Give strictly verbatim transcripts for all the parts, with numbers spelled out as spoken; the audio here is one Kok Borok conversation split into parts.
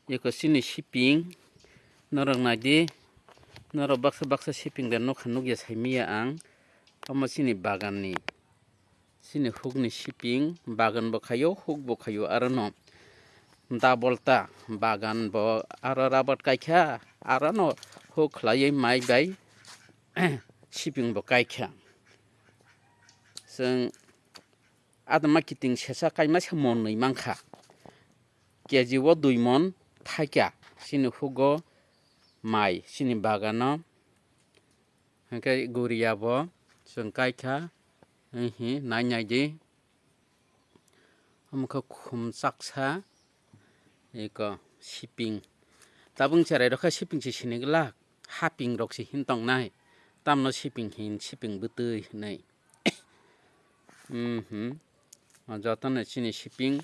Eko chini siping, norok naidi, norok baksa baksa siping da nukha nukya saimanya ang, omo chini baganni, chini hukni siping, bagan bo khaio, huk bo khaio, arono double ta bagan bo aro rabat kaikha, arono huk khlaiwi mai bai siping bo kaikha. Chwng adama kiting sesa kaima se mon nwi mankha. K G o dui mon thaikha chini hugo mai chini bagano. Hwnkhe guriya bo chwng kaikha, hihi nai nai di. Omo khe khum chaksa, eko siping. Tabuk cherai rokha siping se sini glak, haping rok se hin tongnai. Tamno siping hin, siping bwtwi hinwi. Mhm. O jotono chini siping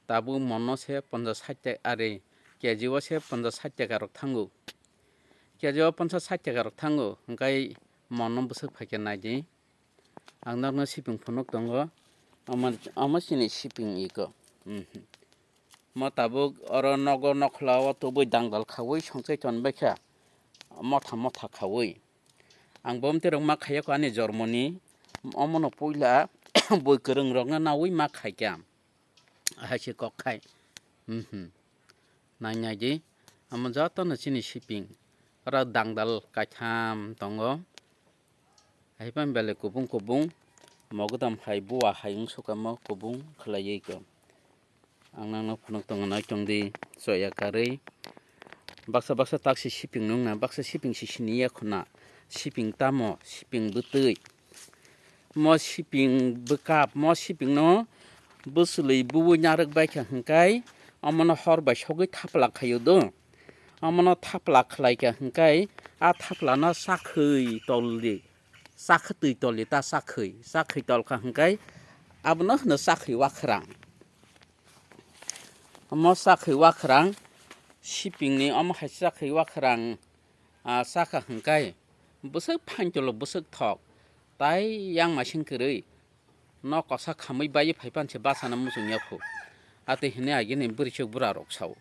tabuk mono se ponchas sait taka, are K G o se ponchas sait taka rok thango. K G o ponchas sait taka rok thango, hwnkhe mono bwswk phaikhe naidi. Ang nokno siping phunuk tongo, omo, omo chini siping iko. Mhm. Mo tabuk oro nogo nokhla o tubui dangdal khaui songchai tonbaikha, motha motha khaui. Ang bomtwi rok ma khaiyakho ani jormoni, omono puila bui kwrwng rokno naui ma khaikha. Hai se kok khai. Mhm. Nai nai di. Omo jotono chini siping. Oro dangdal kaitham tongo. Hai phano belai kubung kubung. Mogodam hai, bua hai wng sukamo kubung khlaiwi ko. Ang nangno phunuk tongo, nai tong di, choya karwi. Baksa baksa taksi siping nung na, baksa siping si sini ya khuna. Siping tamo, siping bwtwi. Mo siping bwkap, mo siping no bwswlwi bubui narwk bai kha hwnkhe, omono hor bai sogwi thapla khaio do. Omono thapla khlai kha hwnkhe, a thapla no chakhwi tol di, chakhwtwi tol di, ta chakhwi, chakhwi tol kha hwnkhe, abono hwno chakhwi wakhwrang. Omo chakhwi wakhwrang, siping ni omo hai chakhwi wakhwrang, ah, chakha hwnkhe, bwswk phaincholo bwswk thok, tai yang masing kwrwi, nok kosa khamwi baiwi phai pan se bachana muchung ya phu. Atwi hinwi agini bwrwi chuk bura rok sao.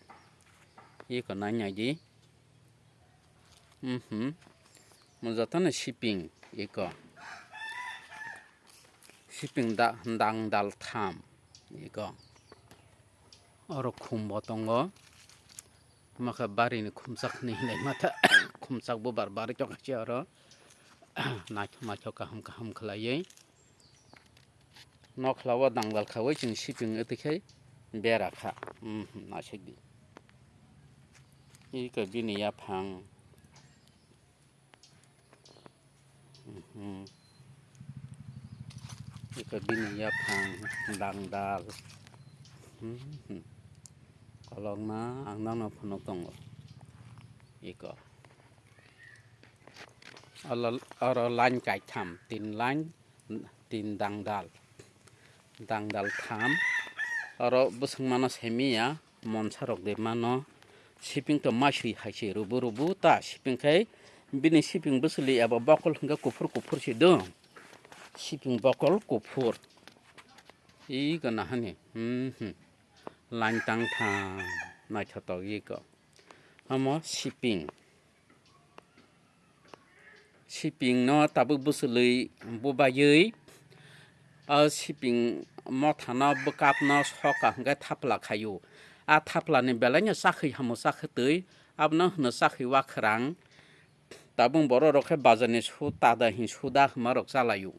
Iko nai nai di. Mhm. Mo jotono siping iko. Siping da, dang dal tham iko. Oro khum bo tongo. Makha bari ni khumchak ni hinwi mata. Khumchak bo bar bar chok si oro. Naithok naithok kaham kaham khlaiwi. Nokhla o dangdal khaui chwng siping wtwi khai bera kha. Mhm, naisik di. Iko bini yaphang. Mhm. Iko bini yaphang dangdal. Mhm. Kolokma ang nangno phunuk tongo. Iko. Olo-, oro line kaitham, tin line, tin dangdal. Dangdal tham. Oro bwswk mano semiya, monsa rok de mano. Siping to masui hai se rubu rubu ta siping khai bini siping bwswli abo bokol hwnkhe kuphur kuphur se do. Siping bokol kuphur. Ego nahani. Hmm, hmm. Line tang tham. Naithotok ego. Omo siping. Siping no tabuk bwswlwi bubaiwi, o siping mothano bwkapno soka hwnkhe thapla khaio. A thaplani belaino chakhwi hamo chakhwtwi, abono hwno chakhwi wakhwrang. Tabuk borok rok khe bazarni su tada hin suda hwnma rok chalaio.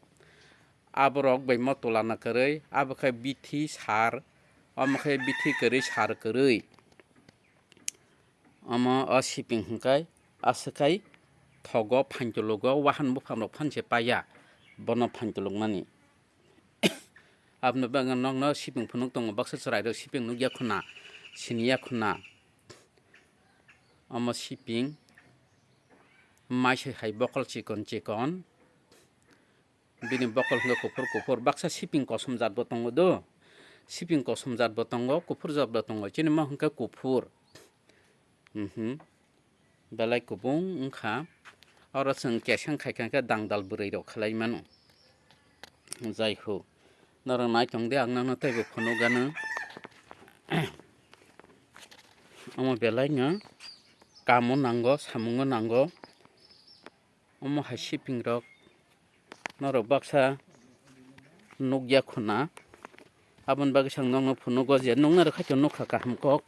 Aborok bai mo tulana kwrwi, abo khe bithi sar, omo khe bithi kwrwi sar kwrwi. Omo o siping hwnkhe aswk khai thogo phaintulugo, wahan buphang rok phan se paiya bono phaintulukmani. Aboni bagwi nokno siping phunuk tongo, baksa chwrai rok siping nukya khuna, siniya khuna. Omo siping maisai hai bokol chikon chikon. Bini bokol hwnkhe kuphur kuphur, baksa siping kosom jat bo tongo do. Siping kosom jat bo tongo, kuphur jat bo tongo. Chini ma hwnkhe kuphur. Mhm. Belai kubung wngkha. Oro chwng keseng khai kha khe dangdal bwrwi rok khlai mano. Jai ho. Norok nai tong di, ang nangno teibo phunuk gano. Omo belai no kamo nango, samungo nango. Omo hai siping rok norok baksa nukya khuna. Aboni bagwi sang nokno phunugo je nuknai rok khaito nukha kaham kok.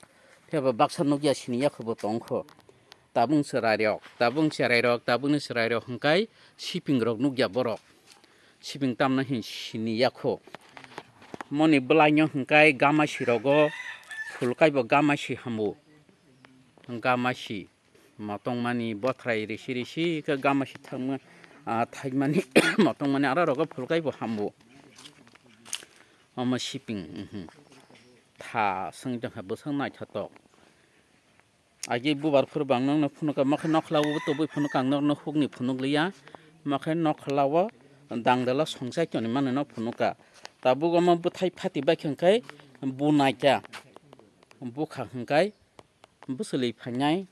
Phiya ba baksa nukya sini yakho bo tongkho. Tabuk chwrai rok, tabuk chwrai rok, tabukni chwrai rok hwnkhe siping rok nukya borok. Siping tamno hin sini yakho. Moni bwlaino hwnkhe gamasi rogo phulkhaibo gamasi hambo. Gamasi motongmani bothrai risi risi khe gamasi thangma, ah, thaimani motongmani aro rogo phulkhaibo hambo. Omo siping, mhm. Tha swng tongkha bwswk naithotok. Agi bubar phuru bang nokno phunukha, mokhe nokhlao bo tubui phunukha, ang nokno hukni phunukliya. Mokhe nokhlao dangdela songchai toni manwino phunukha. Tabuk omo bwthai phati baikha hwnkhe bunaikha. Bukha hwnkhe bwswlwi phainai.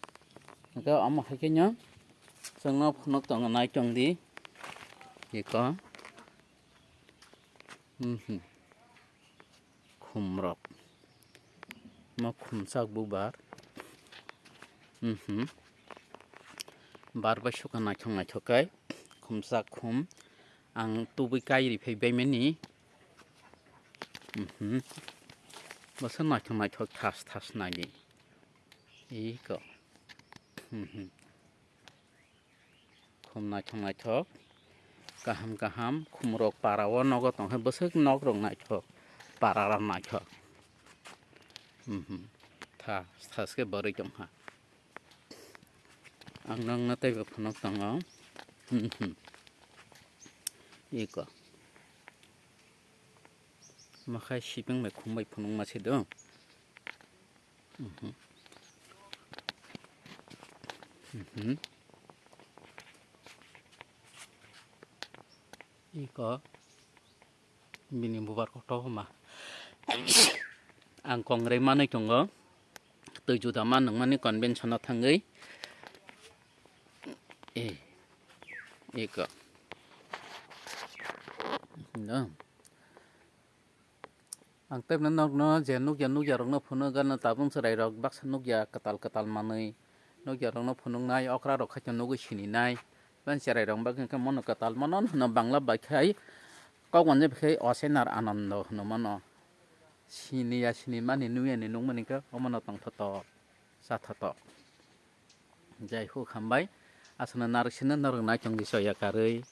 Hwnkhe omo hai kheno chwngno phunuk tongo, nai tongdi. Eko. Mhm. Khumrok. Mo khumchak bubar. Mhm. Bar bai sukha naithok naithok khe. Khumchak khum. Ang tubui kairi phai baimani. Mhm. Bwswk naithok naithok thas thas naidi. Iko. Mhm. Khum naithok naithok. Kaham kaham. Khumrok para o nogo tongkhe bwswk nokrok naithok. Para rok naithok. Mhm. Tha, thaske borwi tongkha. Ang nokno teibo phunuk tongo. Mhm. Iko. Makhai sipeng bai khum bai phunukma se do. Mhm. Mhm. Iko bini bubar kotor ma. Ang kongrai manwi tongo. Twi juda ma nungmani convention o thangwi. Eh. Iko. No. Ang tebna nokno je nukya nukya rokno phunuk gana tabuk chwrai rok baksa nukya kwtal kwtal manwi nukya rokno phunuknai okra rok khaito nugwi sininai. Ban chwrai rok bagwi khe mono kwtal mano hwno bangla bai khai kok manya bai khai osenar anando hwno mano. Siniya sinimani nuyani nukmani khe omono tongthotok chathotok. Jai huk hambai aswkno narwk sino norok naichong di soya karwi.